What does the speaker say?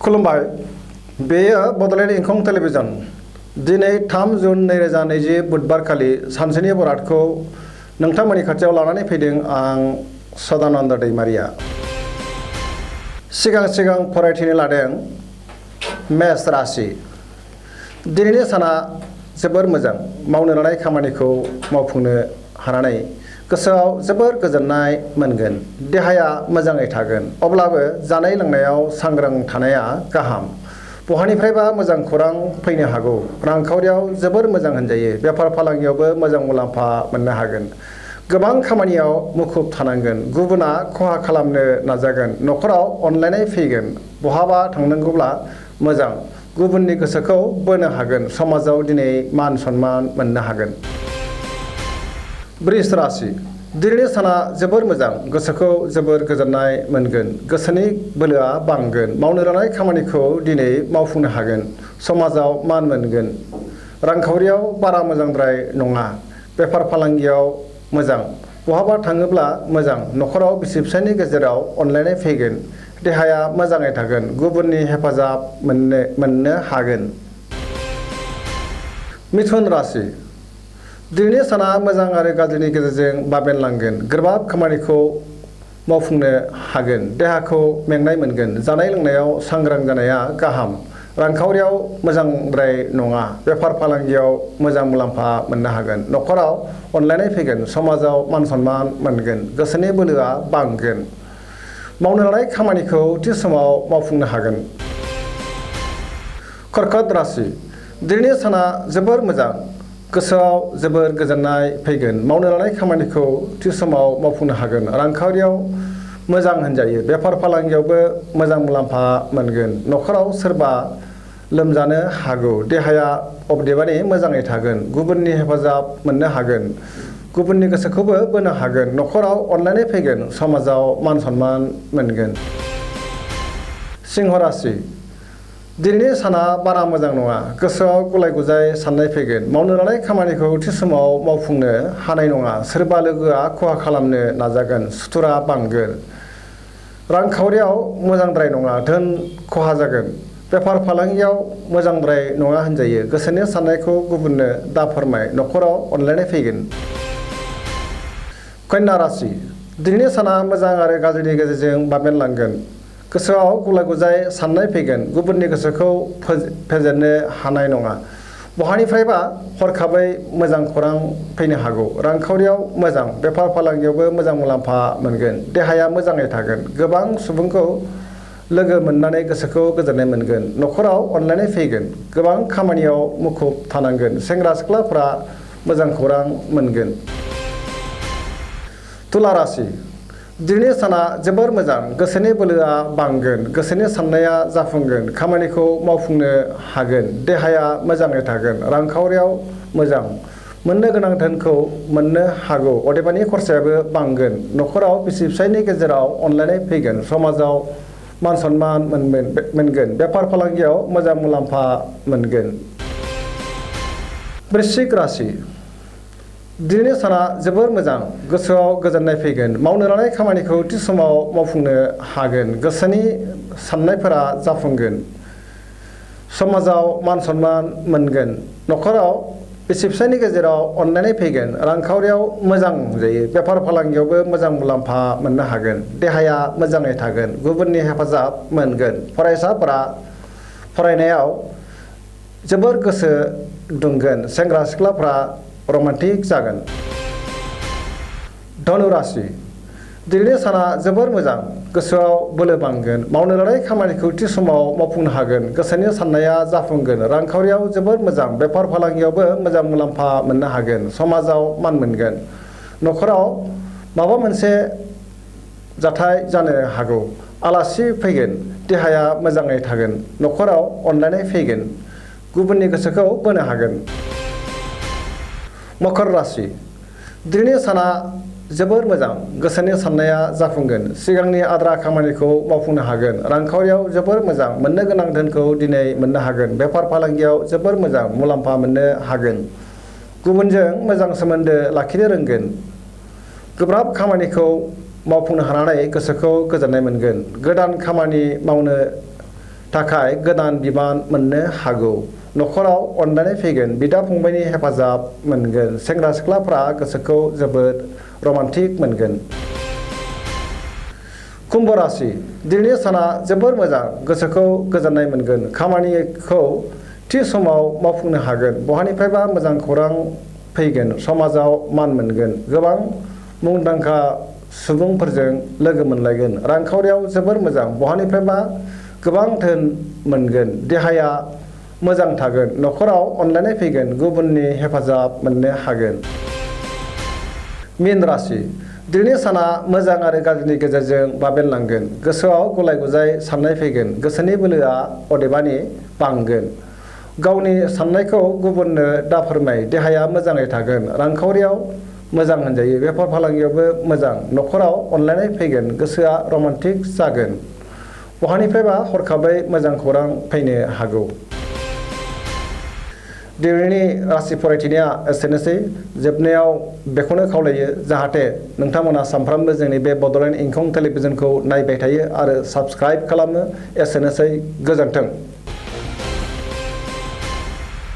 खुलुमबाय बेयो बड'लेण्ड इंखं टेलिभिजन दिनै 3 जुन 2020 बुधबारखालि सानसेनि बरादखौ नोंथांमोननि खाथियाव लानानै फैदों आं सदानन्द दैमारिया सिगां फरायथिनो लादों मेष राशि दिनैनि साना जोबोर मोजां मावनो लानाय खामानिखौ मावफुंनो हानानै गोसोआव जोबोर गोजोननाय मोनगोन देहाया मोजाङै थागोन अब्लाबो जानाय लोंनायाव सांग्रां थानाया गाहाम बहानिफ्रायबा मोजां खौरां फैनो हागौ रांखावरियाव जोबोर मोजां होनजायो बेफार फालांगियावबो मोजां मुलाम्फा मोननो हागोन गोबां खामानियाव मुखुब थानांगोन गुबुना खहा खालामनो नाजागोन नखराव अनलायनाय फैगोन बहाबा थांनांगौब्ला मोजां गुबुननि गोसोखौ बोनो हागोन समाजाव दिनै मान सन्मान मोननो हागोन वृष राशि दिनैनि साना जोबोर मोजां गोसोखौ जोबोर गोजोननाय मोनगोन गोसोनि बोलोआ बांगोन मावनो लानाय खामानिखौ दिनै मावफुंनो हागोन समाजाव मान मोनगोन रांखावरियाव बारा मोजांद्राय नङा बेफार फालांगियाव मोजां बहाबा थाङोब्ला मोजां नखराव बिसि फिसायनि गेजेराव अनलायनाय फैगोन देहाया मोजाङै थागोन गुबुननि हेफाजाब मोननो हागोन मिथुन राशि दिनैनि साना मोजां आरो गाज्रिनि गेजेरजों बाबेनलांगोन गोब्राब खामानिखौ मावफुंनो हागोन देहाखौ मेंनाय मोनगोन जानाय लोंनायाव सांग्रां जानाया गाहाम रांखावरियाव मोजांद्राय नङा बेफार फालांगियाव मोजां मुलाम्फा मोननो हागोन नखराव अनलायनाय फैगोन समाजाव मान सन्मान मोनगोन गोसोनि बोलोआ बांगोन मावनो लानाय खामानिखौ थि समाव मावफुंनो हागोन कर्कट राशि दिनैनि साना जोबोर मोजां गोसोआव जोबोर गोजोननाय फैगोन मावनो लानाय खामानिखौ थि समाव मावफुंनो हागोन रांखावरियाव मोजां होनजायो बेफार फालांगियावबो मोजां मुलाम्फा मोनगोन नखराव सोरबा लोमजानो हागौ देहाया अदेबानि मोजाङै थागोन गुबुननि हेफाजाब मोननो हागोन गुबुननि गोसोखौबो बोनो हागोन नखराव अनलायनाय फैगोन समाजाव मान सन्मान मोनगोन सिंह राशि दिनैनि साना बारा मोजां नङा गोसोआव गुलाय गुजाय साननाय फैगोन मावनो लानाय खामानिखौ थि समाव मावफुंनो हानाय नङा सोरबा लोगोआ खहा खालामनो नाजागोन सुथुरा बांगोन रांखावरियाव मोजांद्राय नङा धोन खहा जागोन बेफार फालांगियाव मोजांद्राय नङा होनजायो गोसोनि साननायखौ गुबुननो दा फोरमाय नखराव अनलायनाय फैगोन कन्या राशि दिनैनि साना मोजां आरो गाज्रिनि गेजेरजों बाबेनलांगोन गोसोआव गुलाय गुजाय साननाय फैगोन गुबुननि गोसोखौ फेजेननो हानाय नङा बहानिफ्रायबा हरखाबै मोजां खौरां फैनो हागौ रांखावरियाव मोजां बेफार फालांगियावबो मोजां मुलाम्फा मोनगोन देहाया मोजाङै थागोन गोबां सुबुंखौ लोगो मोननानै गोसोखौ गोजोननाय मोनगोन नखराव अनलायनाय फैगोन गोबां खामानियाव मुखुब थानांगोन सेंग्रा सिख्लाफ्रा मोजां खौरां मोनगोन तुला राशि दिनैनि साना जोबोर मोजां गोसोनि बोलोआ बांगोन गोसोनि साननाया जाफुंगोन खामानिखौ मावफुंनो हागोन देहाया मोजाङै थागोन रांखावरियाव मोजां मोननो गोनां धोनखौ मोननो हागौ अदेबानि खरसायाबो बांगोन नखराव बिसि फिसायनि गेजेराव अनलायनाय फैगोन समाजाव मान सन्मान मोनगोन बेफार फालांगियाव मोजां मुलाम्फा मोनगोन वृश्चिक राशि दिनैनि साना जोबोर मोजां गोसोआव गोजोननाय फैगोन मावनो लानाय खामानिखौ थि समाव मावफुंनो हागोन गोसोनि साननायफोरा जाफुंगोन समाजाव मान सन्मान मोनगोन नखराव बिसि फिसायनि गेजेराव अनलायनाय फैगोन रांखावरियाव मोजां जायो बेफार फालांगियावबो मोजां मुलाम्फा मोननो हागोन देहाया मोजाङै थागोन गुबुननि हेफाजाब मोनगोन फरायसाफोरा फरायनायाव जोबोर गोसो दुंगोन सेंग्रा सिख्लाफ्रा रमान्टिक जागोन धनु राशि दिनैनि साना जोबोर मोजां गोसोआव बोलो बांगोन मावनो लानाय खामानिखौ थि समाव मावफुंनो हागोन गोसोनि साननाया जाफुंगोन रांखावरियाव जोबोर मोजां बेफार फालांगियावबो मोजां मुलाम्फा मोननो हागोन समाजाव मान मोनगोन नखराव माबा मोनसे जाथाय जानो हागौ आलासि फैगोन देहाया मोजाङै थागोन नखराव अनलायनाय फैगोन गुबुननि गोसोखौ बोनो हागोन मकर राशि दिनैनि साना जोबोर मोजां गोसोनि साननाया जाफुंगोन सिगांनि आद्रा खामानिखौ मावफुंनो हागोन रांखावरियाव जोबोर मोजां मोननो गोनां धोनखौ दिनै मोननो हागोन बेफार फालांगियाव जोबोर मोजां मुलाम्फा मोननो हागोन गुबुनजों मोजां सोमोन्दो लाखिनो रोंगोन गोब्राब खामानिखौ मावफुंनो हानानै गोसोखौ गोजोननाय मोनगोन गोदान खामानि मावनो थाखाय गोदान बिबान मोननो हागौ। न'खराव अनलायनाय फैगोन, बिदा फंबायनि हेफाजाब मोनगोन, सेंग्रा सिख्लाफ्रा गोसोखौ जोबोद रमान्टिक मोनगोन। कुम्भ राशि दिनैनि साना जोबोर मोजां, गोसोखौ गोजोननाय मोनगोन, खामानिखौ थि समाव मावफुंनो हागोन, बहानिफ्रायबा मोजां खौरां फैगोन, समाजाव मान मोनगोन, गोबां मुंदांखा सुबुंफोरजों लोगो मोनलायगोन, रांखावरियाव जोबोर मोजां, बहानिफ्रायबा गोबां धोन मोनगोन, देहाया मोजां थागोन, न'खराव अनलायनाय फैगोन, गुबुननि हेफाजाब मोननो हागोन। मीन राशि दिनैनि साना मोजां आरो गाज्रिनि गेजेरजों बाबेनलांगोन, गोसोआव गुलाय गुजाय साननाय फैगोन, गोसोनि बोलोआ अदेबानि बांगोन, गावनि साननायखौ गुबुननो दाफोरमाय, देहाया मोजाङै थागोन, रांखावरियाव मोजां होनजायो, बेफार फालांगियावबो मोजां, न'खराव अनलायनाय फैगोन, गोसोआ रमान्टिक जागोन, बहानिफ्रायबा हरखाबै मोजां खौरां फैनो हागौ। दिनैनि राशि फरायथिनाया एसेनोसै। जोबनायाव बेखौनो खावलायो जाहाथे नोंथांमोना सानफ्रामबो जोंनि बे बड'लेण्ड इंखं टेलिभिजनखौ नायबाय थायो आरो साबस्क्राइब खालामो। एसेनोसै, गोजोन्थों।